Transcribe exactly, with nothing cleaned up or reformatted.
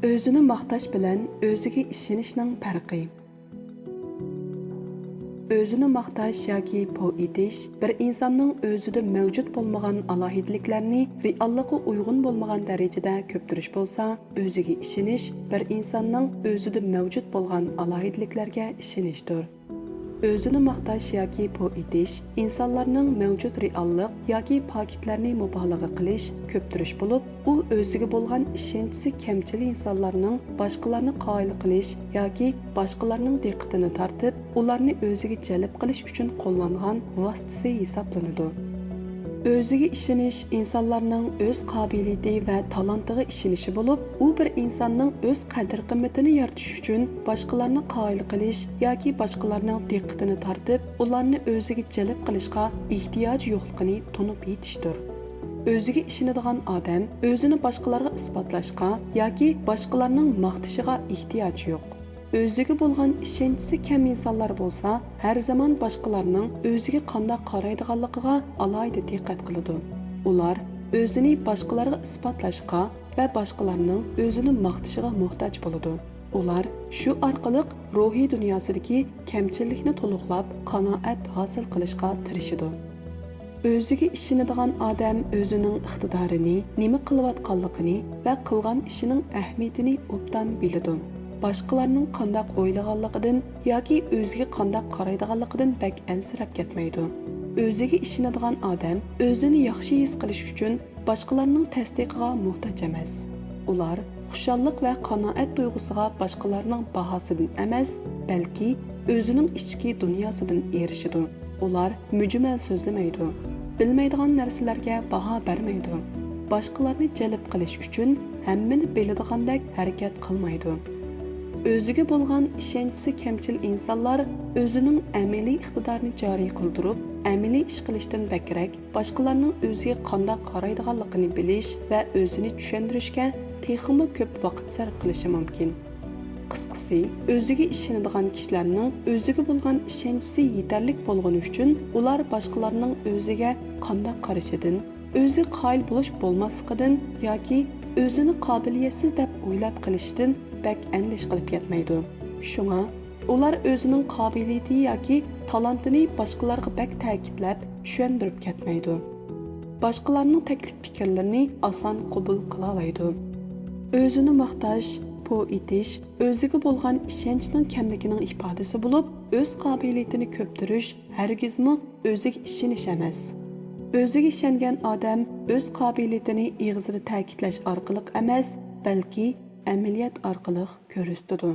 ئۆزىنى ماختاش بىلەن ئۆزىگە ئىشىنىشنىڭ پەرقى. ئۆزىنى ماختاش ياكى پو ئېتىش بىر ئىنساننىڭ ئۆزىدە مەۋجۇت بولمىغان ئالاھىدىلىكلەرنى رېئاللىققا ئۇيغۇن بولمىغان دەرىجىدە كۆپتۈرۈش بولسا، ئۆزىگە ئىشىنىش بىر ئىنساننىڭ ئۆزىدە مەۋجۇت بولغان ئالاھىدىلىكلەرگە ئىشىنىشتۇر. ئۆزىنى ماختاش ياكى پو ئېتىش ئىنسانلارنىڭ مەۋجۇت رېئاللىق ياكى پاكىتلارنى مۇبالىغە قىلىش، كۆپتۈرۈش بولۇپ، ئۇ ئۆزىگە بولغان ئىشەنچىسى كەمچىل ئىنسانلارنىڭ باشقىلارنى قايىل قىلىش ياكى باشقىلارنىڭ دىققىتىنى تارتىپ، ئۇلارنى ئۆزىگە جەلپ قىلىش ئۈچۈن قوللانغان ۋاسىتىسى ھېسابلىنىدۇ. ئۆزىگە ئىشىنىش ئىنسانلارنىڭ ئۆز قابىلىيىتى ۋە تالانتىغا ئىشىنىشى بولۇپ، ئۇ بىر ئىنساننىڭ ئۆز قەدىر-قىممىتىنى يارىتىش ئۈچۈن باشقىلارنى قايىل قىلىش ياكى باشقىلارنىڭ دىققىتىنى تارتىپ، ئۇلارنى ئۆزىگە جەلپ قىلىشقا ئېھتىياجى يوقلۇقىنى تونۇپ يېتىشتۇر. ئۆزىگە ئىشىنىدىغان ئادەم ئۆزىنى باشقىلارغا ئىسپاتلاشقا ياكى باشقىلارنىڭ ماختىشىغا ئېھتىياجى يوق. ئۆزىگە بولغان ئىشەنچىسى كەم ئىنسانلار بولسا، ھەر زامان باشقىلارنىڭ ئۆزىگە قانداق قارايدىغانلىقىغا ئالاھىدە دىققەت قىلىدۇ. ئۇلار ئۆزىنى باشقىلارغا ئىسپاتلاشقا ۋە باشقىلارنىڭ ئۆزىنى ماختىشىغا موھتاج بولىدۇ. ئۇلار شۇ ئارقىلىق روھىي دۇنياسىدىكى كەمچىللىكنى تولۇقلاپ، قانائەت ھاسىل قىلىشقا تىرىشىدۇ. ئۆزىگە ئىشىنىدىغان ئادەم ئۆزىنىڭ ئىقتىدارىنى، نېمە قىلىۋاتقانلىقىنى ۋە قىلغان ئىشىنىڭ ئەھمىيىتىنى ئوبدان بىلىدۇ. باشقىلارنىڭ قانداق ئويلىغانلىقىدىن ياكى ئۆزىگە قانداق قارايدىغانلىقىدىن بەك ئەنسىرەپ كەتمەيدۇ. ئۆزىگە ئىشىنىدىغان ئادەم ئۆزىنى ياخشى ھېس قىلىش ئۈچۈن باشقىلارنىڭ تەستىقىغا موھتاج ئەمەس. ئۇلار خۇشاللىق ۋە قانائەت تۇيغۇسىغا باشقىلارنىڭ باھاسىدىن ئەمەس، بەلكى ئۆزىنىڭ ئىچكى دۇنياسىدىن ئېرىشىدۇ. ئۇلار مۈجمەل سۆزلىمەيدۇ، بىلمەيدىغان نەرسىلەرگە باھا بەرمەيدۇ. باشقىلارنى جەلپ قىلىش ئۈچۈن ھەممىنى بىلىدىغاندەك ھەرىكەت قىلمايدۇ. ئۆزىگە بولغان ئىشەنچىسى كەمچىل ئىنسانلار ئۆزىنىڭ ئەمەلىي ئىقتىدارىنى جارى قىلدۇرۇپ، ئەمەلىي ئىش قىلىشتىن بەكرەك باشقىلارنىڭ ئۆزىگە قانداق قارايدىغانلىقىنى بىلىش ۋە ئۆزىنى چۈشەندۈرۈشكە تېخىمۇ كۆپ ۋاقىت سەرپ قىلىشى مۇمكىن. قىسقىسى، ئۆزىگە ئىشىنىدىغان كىشىلەرنىڭ ئۆزىگە بولغان ئىشەنچىسى يېتەرلىك بولغىنى ئۈچۈن، ئۇلار باشقىلارنىڭ ئۆزىگە قانداق قارىشىدىن، ئۆزى قايىل بولۇش بولماسلىقىدىن ياكى ئۆزىنى قابىلىيەتسىز دەپ ئويلاپ قېلىشىدىن بەك ئەندىشە قىلىپ كەتمەيدۇ. شۇڭا، ئۇلار ئۆزىنىڭ قابىلىيىتى ياكى تالانتىنى باشقىلارغا بەك تەكىتلەپ، چۈشەندۈرۈپ كەتمەيدۇ. باشقىلارنىڭ تەكلىپ پىكىرلىرىنى ئاسان قوبۇل قىلالايدۇ. ئۆزىنى ماختاش، پو ئېتىش، ئۆزىگە بولغان ئىشەنچنىڭ كەملىكىنىڭ ئىپادىسى بولۇپ، ئۆز قابىلىيىتىنى كۆپتۈرۈش ھەرگىزمۇ ئۆزىگە ئىشىنىش ئەمەس. ئۆزىگە ئىشەنگەن ئادەم ئۆز قابىلىيىتىنى ئېغىزدا تەكىتلەش ئارقىلىق ئەمەس، بەلكى ئەمەلىيەت ئارقىلىق كۆرسىتىدۇ.